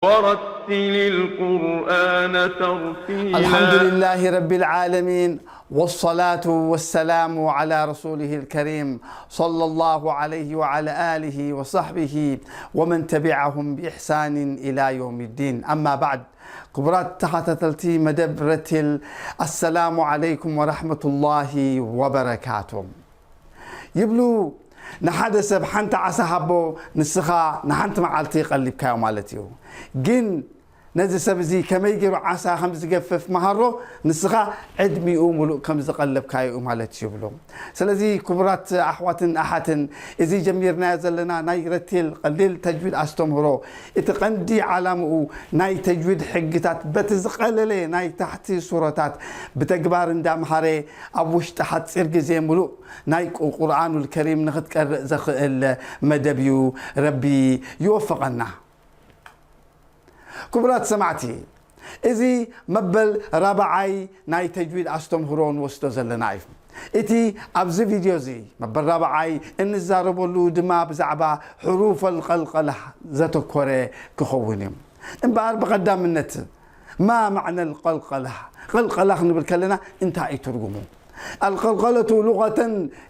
ورتل القرآن ترتيلا. الحمد لله رب العالمين، والصلاة والسلام على رسوله الكريم، صلى الله عليه وعلى آله وصحبه ومن تبعهم بإحسان إلى يوم الدين. أما بعد، ክቡራት ተኸታተልቲ መደብ ረቲል፣ ኣሰላሙ ዓለይኩም ወራህመቱላሂ ወበረካቱ። ይብሉ፣ ንሓደ ሰብ ሓንቲ ዓሳ ሃቦ፣ ንስኻ ንሓንቲ መዓልቲ ቀሊብካዮ ማለት እዩ። ግን ነዚ ሰብ እዚ ከመይ ገይሩ ዓሳ ከም ዝገፍፍ መሃሮ፣ ንስኻ ዕድሚኡ ሙሉእ ከም ዝቐለብካዮ እዩ ማለት እዩ ይብሉ። ስለዚ ክቡራት ኣሕዋትን ኣሓትን፣ እዚ ጀሚርናዮ ዘለና ናይ ረቲል ቀሊል ተጅዊድ ኣስተምህሮ፣ እቲ ቀንዲ ዓላምኡ ናይ ተጅዊድ ሕግታት በቲ ዝቐለለ ናይ ታሕቲ ሱረታት ብተግባር እንዳምሃረ ኣብ ውሽጢ ሓፂር ግዜ ሙሉእ ናይ ቁ-፣ ቁርኣኑል ከሪም ንኽትቀርእ ዘኽእል መደብ እዩ። ረቢ ይወፍቐና። ክቡራት ሰማዕቲ፣ እዚ መበል ራብዓይ ናይ ተጅዊድ ኣስተምህሮ ንወስዶ ዘለና እዩ። እቲ ኣብዚ ቪድዮ እዚ መበል ራብዓይ እንዛረበሉ ድማ ብዛዕባ ሕሩፈል ቀልቀላ ዘተኮረ ክኸውን እዩ። እምበኣር ብቐዳምነት ማ ማዕነል ቀልቀላ፣ ቀልቀላ ክንብል ከለና እንታይ እዩ ትርጉሙ? القلقلة لغة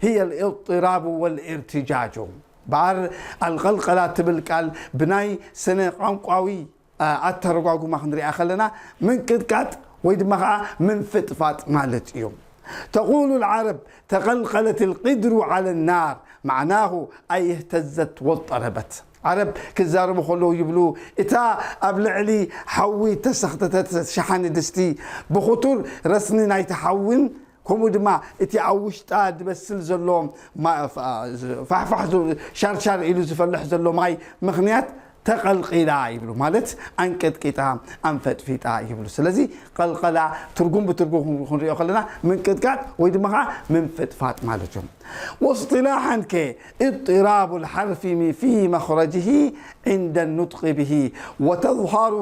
هي الاضطراب والارتجاج። በኣር ኣልቀልቀላ ትብል ቃል ብናይ ስነ ቋንቋዊ፣ አ፣ ኣተረጓጉማ ክንሪኣ ከለና ምንቅጥቃጥ ወይ ድማ ኸዓ ምንፍጥፋጥ ማለት እዩ። تقول العرب: تقلقلت القدر على النار، معناه أي اهتزت واضطربت። ዓረብ ክዛረቡ ከለዉ ይብሉ፣ እታ ኣብ ልዕሊ ሓዊ ተሰኽተተት ሸሓኒ ድስቲ ብኽቱር ረስኒ ናይቲ ሓዊን ከምኡ ድማ እቲ ኣብ ውሽጣ ዝበስል ዘሎ ማ-፣ ፋ-፣ ፋሕፋሕ ዝ-፣ ሻርሻር ኢሉ ዝፈልሕ ዘሎ ማይ ምኽንያት ተቐልቂላ ይብሉ። ማለት ኣንቀጥቂጣ፣ ኣንፈጥፊጣ ይብሉ። ስለዚ ቀልቀላ ትርጉም ብትርጉም ክን-፣ ክንሪኦ ከለና ምንቅጥቃጥ ወይ ድማ ኸዓ ምንፍጥፋጥ ማለት እዩ። واصطلاحا ከ اضطراب الحرف من-، في مخرجه عند النطق به، وتظهر،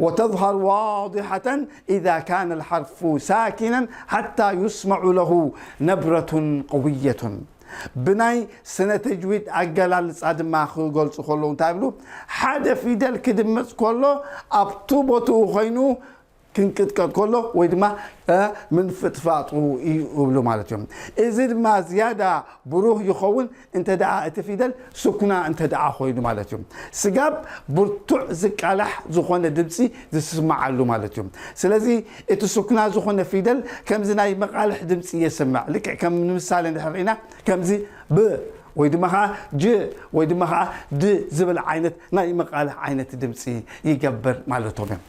وتظهر واضحة إذا كان الحرف ساكنا حتى يسمع له نبرة قوية። ብናይ ስነ ተጅዊድ ኣገላልጻ ድማ ክገልጹ ከለዉ እንታይ ይብሉ? ሓደ ፊደል ክድመጽ ከሎ ኣብቱ ቦትኡ ኮይኑ ክንቅጥቀጥ ከሎ ወይ ድማ፣ እ፣ ምንፍጥፋጡ እዩ ይብሉ ማለት እዮም። እዚ ድማ ዝያዳ ብሩህ ይኸውን እንተ ደኣ እቲ ፊደል ስኩና እንተ ደኣ ኮይኑ ማለት እዩ። ስጋብ ብርቱዕ ዝቃላሕ ዝኾነ ድምጺ ዝስማዓሉ ማለት እዩ። ስለዚ እቲ ስኩና ዝኾነ ፊደል ከምዚ ናይ መቃልሕ ድምጺ የስምዕ። ልክዕ ከም ንምሳሌ እንድሕር ርኢና ከምዚ ብ ወይ ድማ ኸዓ ጅ ወይ ድማ ኸዓ ድ ዝብል ዓይነት ናይ መቃልሕ ዓይነት ድምጺ ይገብር ማለቶም እዮም።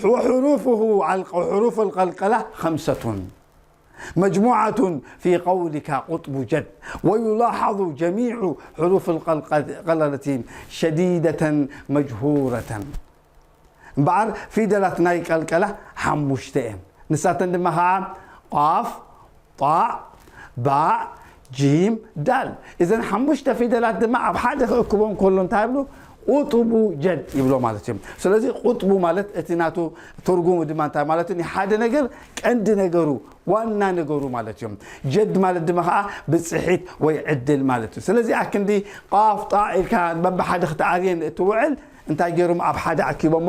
وحروفه الق-، حروف القلقلة خمسة مجموعة في قولك قطب جد، ويلاحظ جميع حروف القلقلة شديدة مجهورة. እምበኣር ፊደላት ናይ ቀልቀላ ሓሙሽተ እየን። ንሳተን ድማ ኸዓ ቃፍ፣ ጣዕ፣ ባዕ፣ ጂም፣ ዳል። እዘን ሓሙሽተ ፊደላት ድማ ኣብ ሓደ ክእክቦም ከሎ እንታይ ይብሉ? ቁጥቡ ጀድ ይብሎ ማለት እዮም። ስለዚ ቁጥቡ ማለት እቲ ናቱ ትርጉሙ ድማ እንታይ ማለት እዩ? ንሓደ ነገር ቀንዲ ነገሩ፣ ዋና ነገሩ ማለት እዮም። ጀድ ማለት ድማ ኸዓ ብፅሒት ወይ ዕድል ማለት እዩ። ስለዚ ኣክንዲ ቃፍ ጣዕ ኢልካ በብሓደ ክትኣርየን እትውዕል እንታይ ገይሮም ኣብ ሓደ ኣኪቦሞ?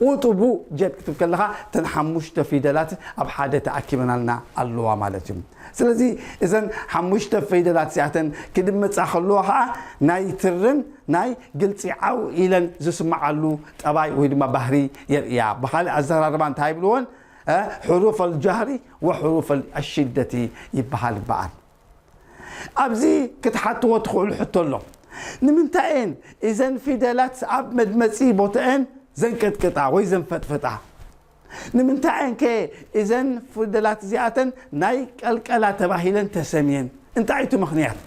ቁጥቡ ጀድ ክትብል ከለኻ እተን ሓሙሽተ ፊደላት ኣብ ሓደ ተኣኪበናልና ኣለዋ ማለት እዩ። ስለዚ እዘን ሓሙሽተ ፊደላት እዚኣተን ክድመጻ ከለዋ ኸዓ ናይ ትርን ናይ ግልጺ ዓው ኢለን ዝስምዓሉ ጠባይ ወይ ድማ ባህሪ የርእያ። ብኻልእ ኣዘራርባ እንታይ ይብልወን? እ፣ ሕሩፍ ኣልጃህሪ ወሕሩፍ ኣልሽደቲ ይበሃል እምበኣር። ኣብዚ ክትሓትዎ ትኽእሉ ሕቶ ኣሎ። ንምንታይ እየን እዘን ፊደላት ኣብ መድመጺ ቦትአን ዘንቀጥቅጣ ወይ ዘንፈጥፍጣ? ንምንታይ እየን ከ እዘን ፊደላት እዚኣተን ናይ ቀልቀላ ተባሂለን ተሰምየን? እንታይ እዩ እቲ ምኽንያት?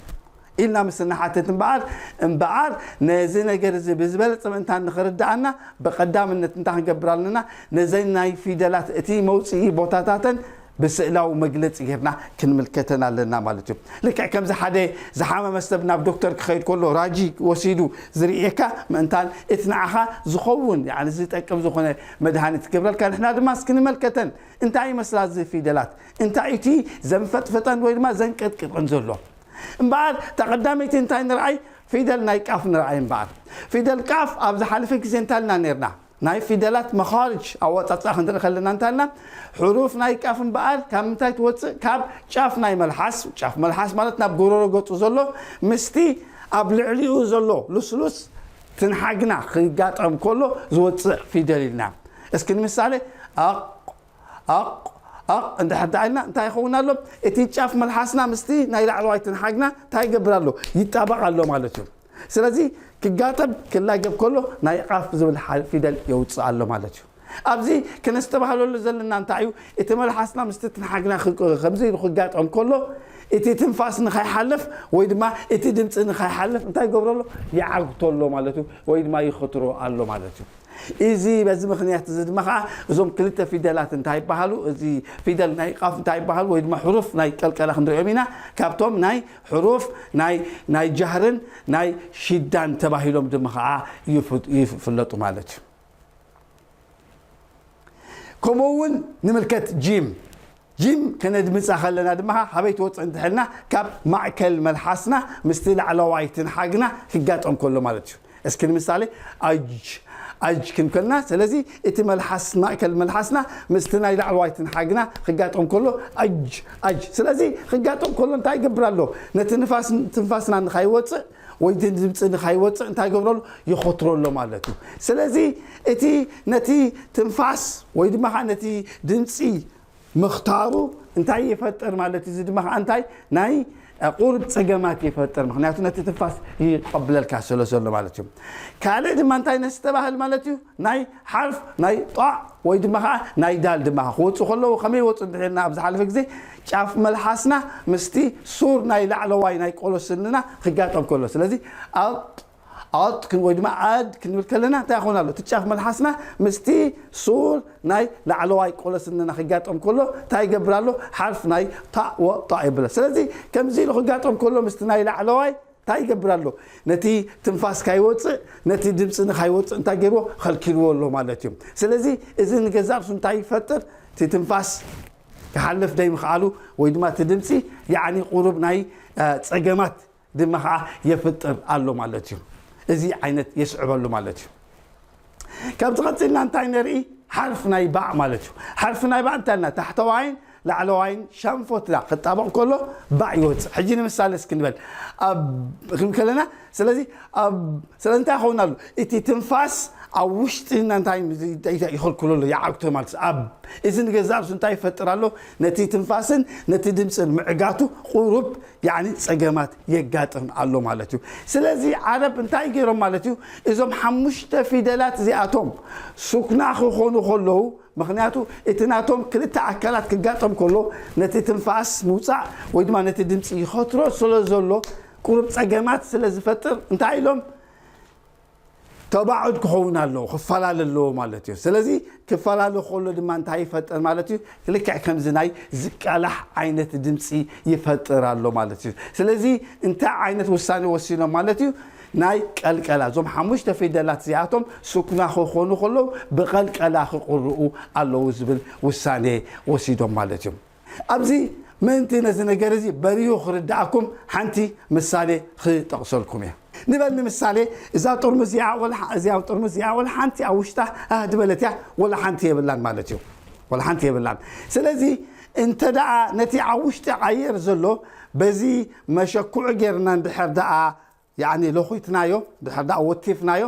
ኢልና ምስ እንሓትት እምበኣር፣ እምበኣር ነዚ ነገር እዚ ብዝበለጸ ምእንታን ንኽርድኣና፣ ብቐዳምነት እንታይ ክንገብር ኣለና? ነዘን ናይ ፊደላት እቲ መውጽኢ ቦታታተን ብስእላዊ መግለጺ ጌርና ክንምልከተን ኣለና ማለት እዩ። ልክዕ ከምዚ ሓደ ዝሓመመ ሰብ ናብ ዶክተር ክኸይድ ከሎ ራጂ ወሲዱ ዝርእየካ ምእንታን እቲ ንዓኻ ዝኸውን፣ ያዕኒ ዝጠቅም ዝኾነ መድሃኒት ክገብረልካ፣ ንሕና ድማ እስኪ ንመልከተን። እንታይ ይመስላ እዚ ፊደላት? እንታይ እቲ ዘንፈጥፍጠን ወይ ድማ ዘንቀጥቅጠን ዘሎ? እምበኣር፣ እታ ቀዳመይቲ እንታይ ንርኣይ? ፊደል ናይ ቃፍ ንርኣይ እምበኣር። ፊደል ቃፍ ኣብ ዝሓለፈ ግዜ እንታይ ኢልና ነርና? ናይ ፊደላት መኻርጅ ኣወጻጽኣ ክንርኢ ከለና እንታይ ኢልና? ሕሩፍ ናይ ቃፍ እምበኣር ካብ ምንታይ ትወጽእ? ካብ ጫፍ ናይ መልሓስ፣ ጫፍ መልሓስ ማለት ናብ ጎረሮ ገጹ ዘሎ፣ ምስቲ ኣብ ልዕሊኡ ዘሎ ልስሉስ ትንሓግና ክጋጠም ከሎ ዝወጽእ ፊደል ኢልና። እስኪ ንምሳሌ፣ ኣቕ፣ ኣቕ፣ ኣቕ እንድሕር ደኣ ኢልና እንታይ ይኸውን ኣሎ? እቲ ጫፍ መልሓስና ምስቲ ናይ ላዕለዋይ ትንሓግና እንታይ ይገብር ኣሎ? ይጣበቕ ኣሎ ማለት እዩ። ስለዚ ክጋጠም ክላገብ ከሎ ናይ ቓፍ ዝብል ሓ-፣ ፊደል የውፅእ ኣሎ ማለት እዩ። ኣብዚ ክነስተባህለሉ ዘለና እንታይ እዩ? እቲ መልሓስና ምስቲ ትንሓግና ክ-፣ ከምዚ ኢሉ ክጋጠም ከሎ እቲ ትንፋስ ንኸይሓልፍ ወይ ድማ እቲ ድምፂ ንኸይሓልፍ እንታይ ይገብሮ ኣሎ? ይዓግቶ ኣሎ ማለት እዩ፣ ወይ ድማ ይኸትሮ ኣሎ ማለት እዩ። እዚ፣ በዚ ምኽንያት እዚ ድማ ኸዓ እዞም ክልተ ፊደላት እንታይ ይበሃሉ? እዚ ፊደል ናይ ቃፍ እንታይ ይበሃሉ? ወይ ድማ ሕሩፍ ናይ ቀልቀላ ክንሪኦም ኢና። ካብቶም ናይ ሕሩፍ ናይ፣ ናይ ጃህርን ናይ ሽዳን ተባሂሎም ድማ ኸዓ ይፍ-፣ ይፍለጡ ማለት እዩ። ከምኡ እውን ንምልከት ጂም። ጂም ከነድምፃ ከለና ድማ ኸዓ ሃበይ ትወፅእ እንተሕልና ካብ ማእከል መልሓስና ምስቲ ላዕለዋይ ትንሓግና ክጋጠም ከሎ ማለት እዩ። እስኪ ንምሳሌ ኣጅ፣ ኣጅ ክንከልና። ስለዚ እቲ መልሓስ፣ ማእከል መልሓስና ምስቲ ናይ ላዕለዋይ ትንሓግና ክጋጠም ከሎ ኣጅ፣ ኣጅ። ስለዚ ክጋጠም ከሎ እንታይ ይገብር ኣሎ? ነቲ ንፋስ፣ ትንፋስና ንኻይወፅእ ወይ እቲ ድምፂ ንኻይወፅእ እንታይ ይገብረሉ? ይኸትረሎ ማለት እዩ። ስለዚ እቲ ነቲ ትንፋስ ወይ ድማ ኸዓ ነቲ ድምፂ ምኽታሩ እንታይ ይፈጥር ማለት እዩ? እዚ ድማ ኸዓ እንታይ ናይ፣ እ፣ ቁሩብ ጸገማት ይፈጥር። ምኽንያቱ ነቲ ትንፋስ ይቐብለልካ ስለ ዘሎ ማለት እዩ። ካልእ ድማ እንታይ ነስተባህል ማለት እዩ? ናይ ሓርፍ ናይ ጧዕ ወይ ድማ ኸዓ ናይ ዳል ድማ ክወፁ ከለዉ ከመይ ይወፁ እንድሕርና ኣብ ዝሓለፈ ግዜ ጫፍ መልሓስና ምስቲ ሱር ናይ ላዕለዋይ ናይ ቆሎ ስንና ክጋጠም ከሎ። ስለዚ ኣብ ኣጥ ክን-፣ ወይ ድማ ኣድ ክንብል ከለና እንታይ ይኸውን ኣሎ? እቲ ጫፍ መልሓስና ምስቲ ሱር ናይ ላዕለዋይ ቆሎ ስንና ክጋጠም ከሎ እንታይ ይገብር ኣሎ? ሓርፍ ናይ ታእ ወ ጣእ ይብል። ስለዚ ከምዚ ኢሉ ክጋጠም ከሎ ምስቲ ናይ ላዕለዋይ እንታይ ይገብር ኣሎ? ነቲ ትንፋስ ካይወፅእ፣ ነቲ ድምፂ ንካይወፅእ እንታይ ገይርዎ? ከልኪልዎ ኣሎ ማለት እዩ። ስለዚ እዚ ንገዛእ ርእሱ እንታይ ይፈጥር? እቲ ትንፋስ ክሓልፍ ደይምኽኣሉ ወይ ድማ እቲ ድምፂ ያዕኒ ቁሩብ ናይ፣ እ፣ ጸገማት ድማ ኸዓ የፍጥር ኣሎ ማለት እዩ። እዚ ዓይነት የስዕበሉ ማለት እዩ። ካብዚ ቀፂልና እንታይ ነርኢ? ሓርፍ ናይ ባእ ማለት እዩ። ሓርፍ ናይ ባእ እንታይ ኢልና? ታሕተዋይን ላዕለዋይን ሻንፎትና ክጣበቕ ከሎ ባእ ይወፅእ። ሕጂ ንምሳሌ እስኪ ንበል። ኣብ፣ ክንብል ከለና፣ ስለዚ ኣብ፣ ስለዚ እንታይ ይኸውን ኣሎ? እቲ ትንፋስ ኣብ ውሽጥና እንታይ ይኸልክሎ ኣሎ? ይዓግቶ ማለት እዩ። ኣብ፣ እዚ ንገዛእ ርእሱ እንታይ ይፈጥር ኣሎ? ነቲ ትንፋስን ነቲ ድምፅን ምዕጋቱ ቁሩብ ያዕኒ ጸገማት የጋጥም ኣሎ ማለት እዩ። ስለዚ ዓረብ እንታይ ገይሮም ማለት እዩ? እዞም ሓሙሽተ ፊደላት እዚኣቶም ሱክና ክኾኑ ከለዉ፣ ምኽንያቱ እቲ ናቶም ክልተ ኣካላት ክጋጠም ከሎ ነቲ ትንፋስ ምውጻእ ወይ ድማ ነቲ ድምፂ ይኸትሮ ስለ ዘሎ ቁሩብ ጸገማት ስለ ዝፈጥር እንታይ ኢሎም? ተባዑድ ክኸውን ኣለዎ፣ ክፈላለ ኣለዎ ማለት እዩ። ስለዚ ክፈላለ ከሎ ድማ እንታይ ይፈጥር ማለት እዩ? ልክዕ ከምዚ ናይ ዝቃላሕ ዓይነት ድምፂ ይፈጥር ኣሎ ማለት እዩ። ስለዚ እንታይ ዓይነት ውሳኔ ወሲኖም ማለት እዩ? ናይ ቀልቀላ፣ እዞም ሓሙሽተ ፊደላት እዚኣቶም ሱክና ክኾኑ ከለዉ ብቐልቀላ ክቕርኡ ኣለዉ ዝብል ውሳኔ ወሲዶም ማለት እዩ። ኣብዚ ምእንቲ ነዚ ነገር እዚ በሪሁ ክርድኣኩም ሓንቲ ምሳሌ ክጠቕሰልኩም እየ። ንበል ንምሳሌ፣ እዛ ጥርሙዝ እዚኣ ወላ ሓ-፣ እዚኣ ጥርሙዝ እዚኣ ወላ ሓንቲ ኣብ ውሽጣ፣ እ፣ ዝበለት እያ፣ ወላ ሓንቲ የብላን ማለት እዩ። ወላ ሓንቲ የብላን። ስለዚ እንተ ደኣ ነቲ ኣብ ውሽጢ ኣየር ዘሎ በዚ መሸኩዕ ጌርና እንድሕር ደኣ ያዕኒ ለኹትናዮ፣ ድሕር ደኣ ወቲፍናዮ።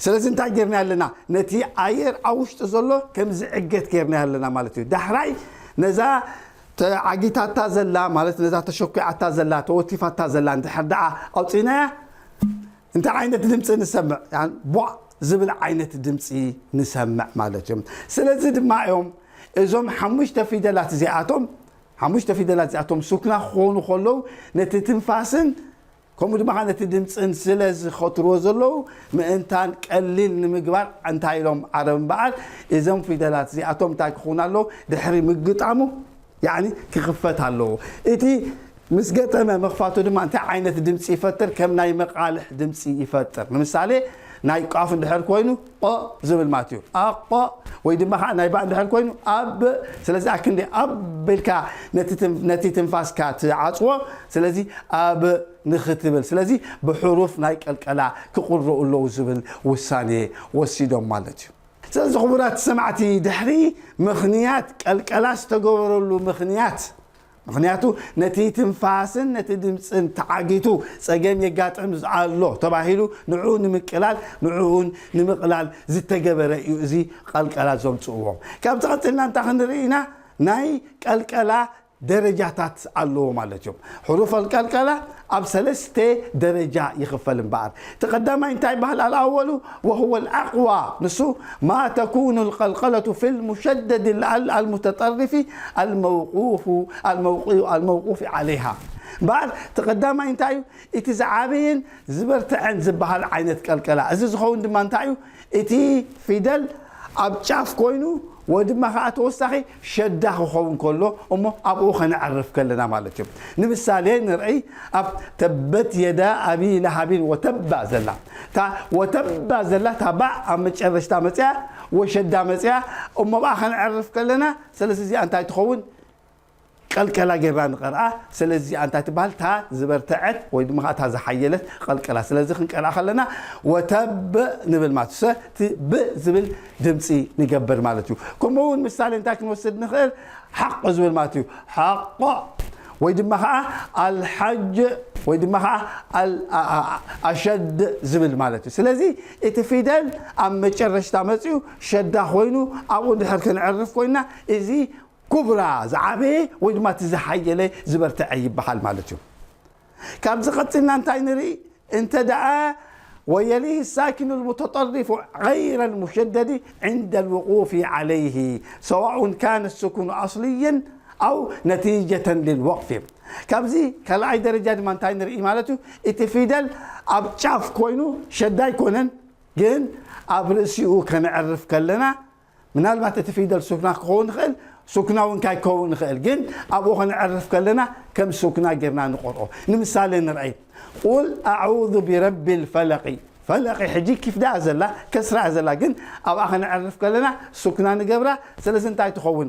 ስለዚ እንታይ ጌርና ኣለና? ነቲ ኣየር ኣብ ውሽጢ ዘሎ ከም ዝዕገት ጌርና ኣለና ማለት እዩ። ዳሕራይ ነዛ ተዓጊታታ ዘላ፣ ማለት ነዛ ተሸኲዓታ ዘላ፣ ተወቲፋታ ዘላ እንድሕር ደኣ ኣውፂእናያ፣ እንታይ ዓይነት ድምፂ ንሰምዕ? ያኒ ቧእ ዝብል ዓይነት ድምፂ ንሰምዕ ማለት እዩ። ስለዚ ድማ እዮም እዞም ሓሙሽተ ፊደላት እዚኣቶም፣ ሓሙሽተ ፊደላት እዚኣቶም ሱክና ክኾኑ ከለዉ ነቲ ትንፋስን ከምኡ ድማ ነቲ ድምፅን ስለ ዝኸትርዎ ዘለዉ ምእንታን ቀሊል ንምግባር እንታይ ኢሎም ዓረብ እምበኣር እዞም ፊደላት እዚኣቶም እንታይ ክኾኑ ኣለዉ? ድሕሪ ምግጣሙ ያዕኒ ክኽፈት ኣለዎ። እቲ ምስ ገጠመ ምኽፋቱ ድማ እንታይ ዓይነት ድምፂ ይፈጥር? ከም ናይ መቓልሕ ድምፂ ይፈጥር። ንምሳሌ ናይ ቃፍ እንድሕር ኮይኑ፣ ቆ ዝብል ማለት እዩ። ኣቆ ወይ ድማ ከዓ ናይ ባእ እንድሕር ኮይኑ፣ ኣብ። ስለዚ ኣክንዲ ኣብ ኢልካ ነቲ ትን-፣ ነቲ ትንፋስካ ትዓጽዎ። ስለዚ ኣብ ንኽትብል። ስለዚ ብሕሩፍ ናይ ቀልቀላ ክቕረኡ ኣለዉ ዝብል ውሳኔ ወሲዶም ማለት እዩ። ስለዚ ክቡራት ሰማዕቲ፣ ድሕሪ ምኽንያት ቀልቀላ ዝተገበረሉ ምኽንያት፣ ምኽንያቱ ነቲ ትንፋስን ነቲ ድምፅን ተዓጊቱ ጸገም የጋጥም ኣሎ ተባሂሉ ንዕኡ ንምቅላል፣ ንዕኡን ንምቕላል ዝተገበረ እዩ እዚ ቀልቀላ ዘምፅእዎ። ካብዚ ቀፂልና እንታይ ክንርኢ ኢና? ናይ ቀልቀላ ደረጃታት ኣለዎ ማለት እዮም። ሕሩፍ ኣልቀልቀላ ኣብ ሰለስተ ደረጃ ይኽፈል እምበኣር፣ እቲ ቀዳማይ እንታይ ይበሃል? ኣልኣወሉ ወሁወ ኣልኣቅዋ፣ ንሱ ማ ተኩኑ ኣልቀልቀለቱ ፊ ልሙሸደድ ኣል-፣ ኣልሙተጠርፊ ኣልመውቁፉ፣ ኣልመውቁ-፣ ኣልመውቁፊ ዓለይሃ። እምበኣር እቲ ቀዳማይ እንታይ እዩ? እቲ ዝዓበየን ዝበርትዐን ዝበሃል ዓይነት ቀልቀላ። እዚ ዝኸውን ድማ እንታይ እዩ? እቲ ፊደል ኣብ ጫፍ ኮይኑ ወይ ድማ ከዓ ተወሳኺ ሸዳ ክኸውን ከሎ እሞ ኣብኡ ከነዕርፍ ከለና ማለት እዩ። ንምሳሌ ንርአይ፣ ኣብ ተበት የዳ ኣቢ ለሃቢን ወተባ ዘላ፣ እታ ወተባ ዘላ እታ ባእ ኣብ መጨረሽታ መፅያ ወሸዳ መፅያ እሞ ኣብኣ ከነዕርፍ ከለና፣ ስለዚ እዚኣ እንታይ ትኸውን? ቀልቀላ ጌርና ንቐርኣ። ስለዚ እዚኣ እንታይ ትበሃል? እታ ዝበርተዐት ወይ ድማ እታ ዝሓየለት ቀልቀላ። ስለዚ ክንቀርኣ ከለና ወተብ ንብል ማለት እዩ። ሰ-፣ እቲ ብ ዝብል ድምፂ ንገብር ማለት እዩ። ከምኡ እውን ምሳሌ እንታይ ክንወስድ ንኽእል? ሓቆ ዝብል ማለት እዩ። ሓቆ ወይ ድማ ከዓ ኣልሓጅ ወይ ድማ ከዓ ኣል-፣ ኣ-፣ ኣ-፣ ኣሸድ ዝብል ማለት እዩ። ስለዚ እቲ ፊደል ኣብ መጨረሽታ መፅዩ ሸዳ ኮይኑ ኣብኡ እንድሕር ክንዕርፍ ኮይና፣ እዚ ኩብራ ዝዓበየ ወይ ድማ እቲ ዝሓየለ ዝበርትዐ ይበሃል ማለት እዩ። ካብዚ ቀፂልና እንታይ ንርኢ? እንተ ደኣ ወየሊህ ሳኪኑ ልሙተጠሪፉ ገይረ ልሙሸደዲ ዕንደ ልውቁፊ ዓለይህ ሰዋኡን ካነ ስኩኑ ኣስልየን ኣው ነቲጀተን ልልወቅፊ። ካብዚ ካልኣይ ደረጃ ድማ እንታይ ንርኢ ማለት እዩ? እቲ ፊደል ኣብ ጫፍ ኮይኑ ሸዳ ኣይኮነን፣ ግን ኣብ ርእሲኡ ከነዕርፍ ከለና ምናልባት እቲ ፊደል ሱክና ክኸውን ይኽእል፣ ሱክና እውን ካይከውን ይኽእል፣ ግን ኣብኡ ከነዕርፍ ከለና ከም ሱክና ጌርና ንቆርኦ። ንምሳሌ ንርኣይ፣ ቁል ኣዑዙ ቢረቢ ልፈለቂ። ፈለቂ ሕጂ ኪፍ ደኣ ዘላ፣ ከስራ እያ ዘላ፣ ግን ኣብኣ ከነዕርፍ ከለና ሱክና ንገብራ። ስለዚ እንታይ ትኸውን?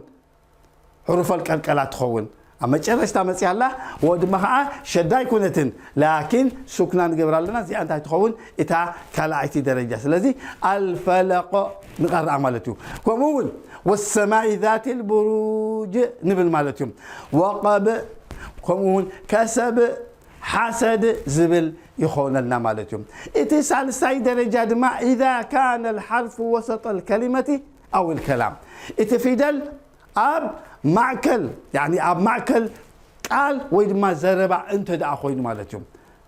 ሕሩፈል ቀልቀላ ትኸውን። ኣብ መጨረሽታ መፅያ ኣላ፣ ወ ድማ ከዓ ሸዳ ኣይኮነትን፣ ላኪን ሱክና ንገብራ ኣለና። እዚኣ እንታይ ትኸውን? እታ ካልኣይቲ ደረጃ። ስለዚ ኣልፈለቆ ንቐርኣ ማለት እዩ። ከምኡ እውን ወሰማኢ ዛቲ ልቡሩጅ ንብል ማለት እዩ። ወቀብ፣ ከምኡ እውን ከሰብ፣ ሓሰድ ዝብል ይኾነልና ማለት እዩ። እቲ ሳልሳይ ደረጃ ድማ ኢዛ ካነ ልሓርፉ ወሰጠ ልከሊመቲ ኣው ልከላም፣ እቲ ፊደል ኣብ ማእከል፣ ያኒ ኣብ ማእከል ቃል ወይ ድማ ዘረባ እንተ ደኣ ኮይኑ ማለት እዩ።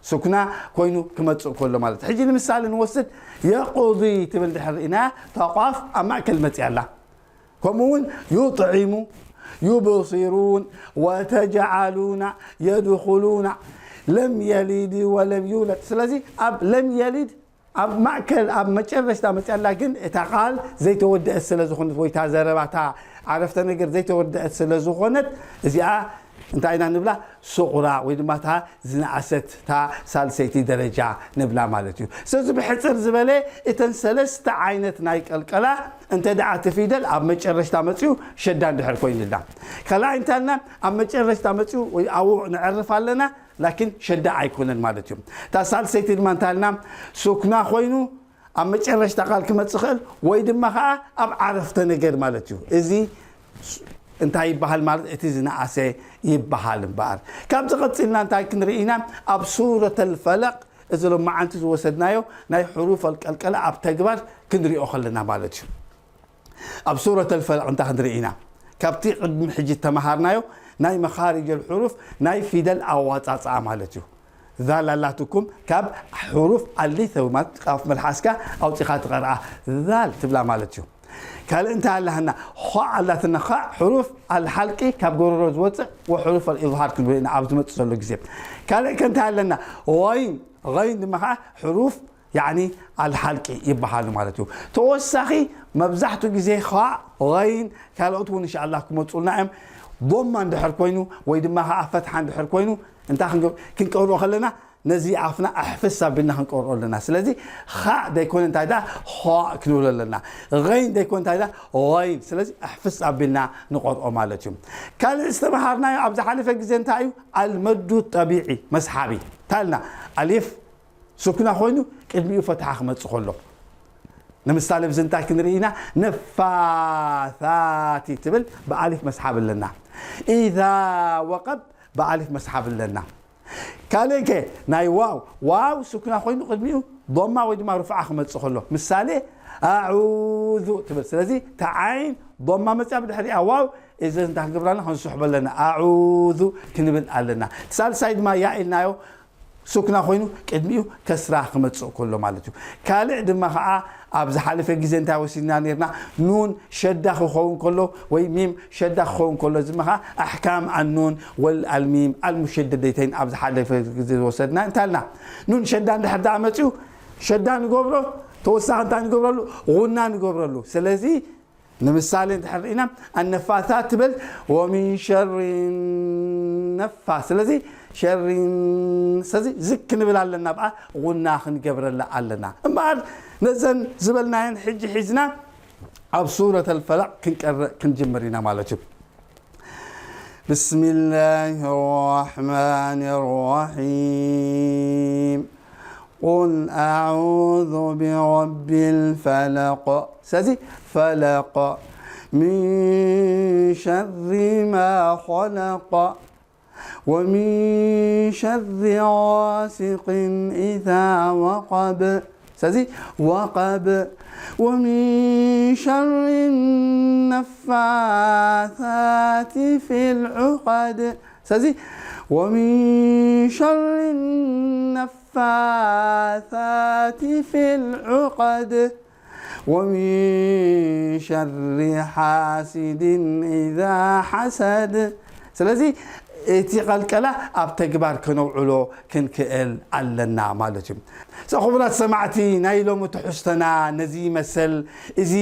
ሱክና ኮይኑ ክመጽእ ከሎ ማለት እዩ። ሕጂ ንምሳሌ ንወስድ፣ የቁዲ ትብል ድሕር ርኢና፣ እታ ቋፍ ኣብ ማእከል መጽያ ኣላ። ከምኡ እውን ዩጥዒሙ፣ ዩብሲሩን፣ ወተጅዓሉና፣ የድኹሉና፣ ለም የሊድ ወለም ዩለድ። ስለዚ ኣብ ለም የሊድ ኣብ ማእከል፣ ኣብ መጨረሽታ መፅያ ኣላ፣ ግን እታ ቃል ዘይተወደአት ስለ ዝኾነት ወይ እታ ዘረባ፣ እታ ዓረፍተ ነገር ዘይተወደአት ስለ ዝኾነት፣ እዚኣ እንታይ ኢና ንብላ? ሱቕራ ወይ ድማ እታ ዝነኣሰት፣ እታ ሳልሰይቲ ደረጃ ንብላ ማለት እዩ። ስለዚ ብሕፅር ዝበለ እተን ሰለስተ ዓይነት ናይ ቀልቀላ፣ እንተ ደኣ እቲ ፊደል ኣብ መጨረሽታ መፅዩ ሸዳ እንድሕር ኮይኑልና፣ ካልኣይ እንታይ ኢልና? ኣብ መጨረሽታ መፅዩ ወይ ኣብኡ ነዕርፍ ኣለና። ላኪን ሸዳ ኣይኮነን ማለት እዩ። እታ ሳልሰይቲ ድማ እንታይ ኢልና? ሱክና ኮይኑ ኣብ መጨረሽታ ቃል ክመጽእ ይኽእል ወይ ድማ ኸዓ ኣብ ዓረፍተ ነገር ማለት እዩ። እዚ ስ-፣ እንታይ ይበሃል ማለት? እቲ ዝነኣሰ ይበሃል እምበኣር። ካብዚ ቀጺልና እንታይ ክንርኢ ኢና? ኣብ ሱረት ኣልፈለቅ፣ እዚ ሎማዓንቲ ዝወሰድናዮ ናይ ሕሩፍ ኣልቀልቀላ ኣብ ተግባር ክንሪኦ ከለና ማለት እዩ። ኣብ ሱረት ኣልፈለቅ እንታይ ክንርኢ ኢና? ካብቲ ቅድሚ ሕጂ ተመሃርናዮ ናይ መኻሪጅ ኣልሕሩፍ ናይ ፊደል ኣዋጻጽኣ ማለት እዩ። ዛል ኣላትኩም ካብ ሕሩፍ ኣሊፍ ማለት ቃፍ መልሓስካ ኣውጺኻ ትቐርኣ ዛል ትብላ ማለት እዩ። ካልእ እንታይ ኣላህና? ኸ ኣላትና። ኸ ሕሩፍ ኣልሓልቂ ካብ ጎረሮ ዝወጽእ ወሕሩፍ ኣልኢዝሃር ክንብል ኢና ኣብ ዝመጽእ ዘሎ ግዜ። ካልእ ከ እንታይ ኣለና? ገይን፣ ገይን ድማ ኸዓ ሕሩፍ ያዕኒ ኣልሓልቂ ይበሃሉ ማለት እዩ። ተወሳኺ መብዛሕትኡ ግዜ ኸ፣ ገይን፣ ካልኦት እውን እንሻኣላህ ክመፁልና እዮም። ዶማ እንድሕር ኮይኑ ወይ ድማ ኸዓ ፈትሓ እንድሕር ኮይኑ እንታይ ክንገ-፣ ክንቀርኦ ከለና ነዚ ኣፍና ኣሕፍስ ኣቢልና ክንቀርኦ ኣለና። ስለዚ ኻእ ደይኮነ እንታይ ደኣ ዃእ ክንብሎ ኣለና። ገይን ደይኮነ እንታይ ደኣ ገይን። ስለዚ ኣሕፍስ ኣቢልና ንቐርኦ ማለት እዩ። ካልእ ዝተምሃርናዮ ኣብ ዝሓለፈ ግዜ እንታይ እዩ? ኣልመዱ ጠቢዒ መስሓቢ። እንታይ ኢልና? ኣሊፍ ሱክና ኮይኑ ቅድሚኡ ፈትሓ ክመጽእ ከሎ። ንምሳሌ፣ ብዚ እንታይ ክንርኢ ኢና? ነፋሳቲ ትብል ብኣሊፍ መስሓብ ኣለና። ኢዛ ወቐብ ብኣሊፍ መስሓብ ኣለና። ካልእ ከ ናይ ዋው፣ ዋው ሱክና ኮይኑ ቅድሚኡ ዶማ ወይ ድማ ርፍዓ ክመጽእ ከሎ። ምሳሌ፣ ኣዑዙ ትብል። ስለዚ፣ እታ ዓይን ዶማ መጽያ ብድሕሪኣ ዋው፣ እዚ እንታይ ክንገብር ኣለና? ክንስሕቦ ኣለና። ኣዑዙ ክንብል ኣለና። እቲ ሳልሳይ ድማ ያ ኢልናዮ፣ ሱክና ኮይኑ ቅድሚኡ ከስራ ክመጽእ ከሎ ማለት እዩ። ካልእ ድማ ኸዓ ኣብ ዝሓለፈ ግዜ እንታይ ወሲድና ነርና? ኑን ሸዳ ክኸውን ከሎ ወይ ሚም ሸዳ ክኸውን ከሎ፣ እዚ ድማ ኸዓ ኣሕካም ኣኑን ወል ኣልሚም ኣልሙሸደደተይን ኣብ ዝሓለፈ ግዜ ዝወሰድና እንታይ ኣልና? ኑን ሸዳ እንድሕር ደኣ መጺኡ ሸዳ ንገብሮ፣ ተወሳኺ እንታይ ንገብረሉ? ጉና ንገብረሉ። ስለዚ ንምሳሌ እንድሕር ርኢና፣ ኣነፋሳት ትብል ወሚን ሸሪ ነፋ። ስለዚ ሸሪ፣ ስለዚ ዝክ ክንብል ኣለና፣ ብኣ ጉና ክንገብረላ ኣለና። እምበኣር ነዘን ዝበልናየን ሕጂ ሒዝና ኣብ ሱረት ኣልፈላቕ ክንቀርእ ክንጅምር ኢና ማለት እዩ። بسم الله الرحمن الرحيم. قل أعوذ برب الفلق. ስለዚ ፈለቕ። من شر ما خلق. ومن شر غاسق إذا وقب. ስለዚ ወቐብ። ومن شر النفاثات في العقد. ስለዚ ومن شر النفاثات في العقد. ومن شر حاسد إذا حسد. ስለዚ እቲ ቀልቀላ ኣብ ተግባር ከነውዕሎ ክንክእል ኣለና ማለት እዩ። ሰ ክቡራት ሰማዕቲ፣ ናይ ሎሚ ትሕዝቶና ነዚ ይመስል። እዚ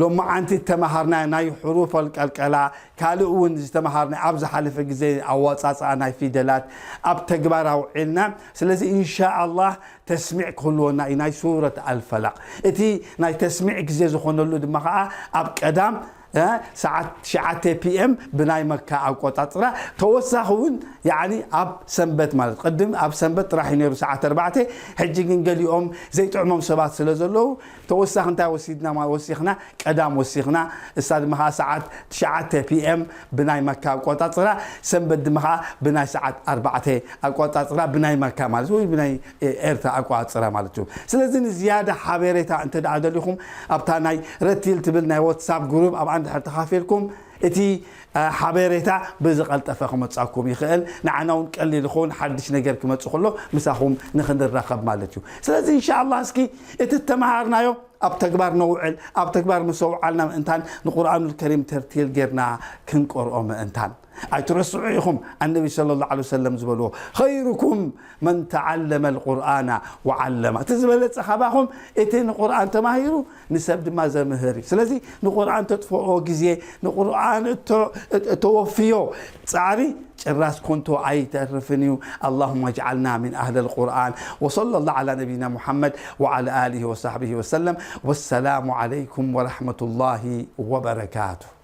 ሎማዓንቲ እተምሃርና ናይ ሕሩፍ ኣልቀልቀላ፣ ካልእ እውን ዝተምሃርና ኣብ ዝሓለፈ ግዜ ኣወጻጽኣ ናይ ፊደላት ኣብ ተግባር ኣውዒልና። ስለዚ ኢንሻኣላህ ተስሚዕ ክህልወና እዩ፣ ናይ ሱረት ኣልፈላቕ። እቲ ናይ ተስሚዕ ግዜ ዝኾነሉ ድማ ኸዓ ኣብ ቀዳም፣ እ፣ ሰዓት ትሽዓተ ፒ ኤም ብናይ መካ ኣቆጻጽራ። ተወሳኺ እውን፣ ያዕኒ፣ ኣብ ሰንበት ማለት፣ ቅድም ኣብ ሰንበት ጥራሕ እዩ ነይሩ ሰዓት ኣርባዕተ፣ ሕጂ ግን ገሊኦም ዘይጥዕሞም ሰባት ስለ ዘለዉ፣ ተወሳኺ እንታይ ወሲድና ማ-፣ ወሲኽና? ቀዳም ወሲኽና። እሳ ድማ ኸዓ ሰዓት ትሽዓተ ፒ ኤም ብናይ መካ ኣቆጻጽራ፣ ሰንበት ድማ ኸዓ ብናይ ሰዓት ኣርባዕተ ኣቆጻጽራ ብናይ መካ ማለት ወይ ብናይ ኤርትራ ኣቆጻጽራ ማለት እዩ። ስለዚ ንዝያዳ ሓበሬታ እንተ ደኣ ደሊኹም፣ ኣብታ ናይ ረቲል ትብል ናይ ዋትሳፕ ግሩፕ ኣብኣ እንድሕር ተኻፊልኩም፣ እቲ፣ እ፣ ሓበሬታ ብዝቐልጠፈ ክመጻኩም ይኽእል። ንዓና እውን ቀሊል ይኸውን፣ ሓድሽ ነገር ክመጽእ ከሎ ምሳኹም ንኽንራኸብ ማለት እዩ። ስለዚ ኢንሻኣላህ እስኪ እቲ እተምሃርናዮ ኣብ ተግባር ነውዕል። ኣብ ተግባር ምስ ኣውዓልና ምእንታን ንቁርኣኑል ከሪም ተርቲል ጌርና ክንቀርኦ ምእንታን። ኣይትረስዑ ኢኹም ኣነቢ ሰለላሁ ዐለይሂ ወሰለም ዝበልዎ፣ "ኸይሩኩም መን ተዓለመ ልቁርኣና ወዓለማ።" እቲ ዝበለጸ ካባኹም እቲ ንቁርኣን ተማሂሩ ንሰብ ድማ ዘምህር እዩ። ስለዚ ንቁርኣን ተጥፍኦ ግዜ፣ ንቁርኣን እተ-፣ እተወፍዮ ጻዕሪ ጭራስ ኮንቶ ኣይተርፍን እዩ። اللهم اجعلنا من أهل القرآن. وصلى الله على نبينا محمد وعلى آله وصحبه وسلم. والسلام عليكم ورحمة الله وبركاته.